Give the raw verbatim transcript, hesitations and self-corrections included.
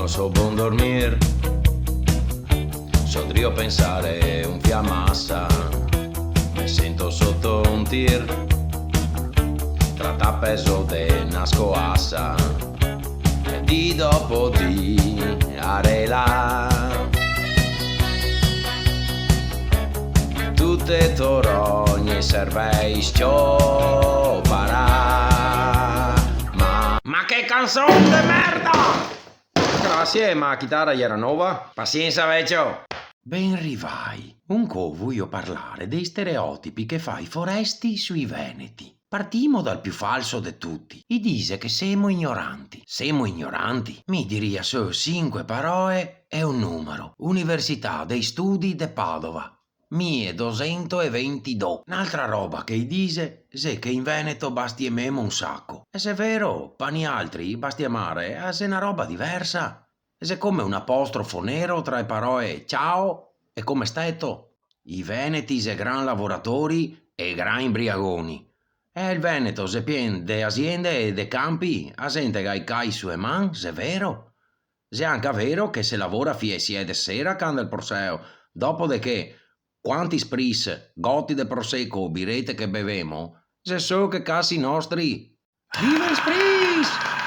So bon dormir, so drio pensare un fià masa, me sento soto un tir, tratà peso de na scoasa, e dì dopo dì a relà. Tute to rogne servei s-cioparà. Ma, ma che canson de merda! Grasie, ma a chitara iera nova? Pasiensa, vecio! Ben rivai. Ancò voio parlare dei stereotipi che fa i foresti sui veneti. Partimo dal più falso de tuti. I dixe che semo ignoranti. Semo ignoranti? Mi diria solo sinque paroe e un numaro. Università dei Studi de Padova. Mie dosento e ventidó. N'altra roba che i dixe xe che in Veneto bastiememo un saco. E xe vero, pa nialtri bastiemare a xe na roba diversa. Xe come un apostrofo nero tra e paroe ciao e come steto. I veneti xe gran lavoratori e gran imbriagoni. E el Veneto xe pien de aziende e de campi, a xente ga i cai su e man, xe vero. Xe anca vero che se lavora fie e sie de sera cando el porseo, dopo de che quanti spritz, goti de proseco o birete che bevemo, xe solo che casi nostri. Viva i spritz!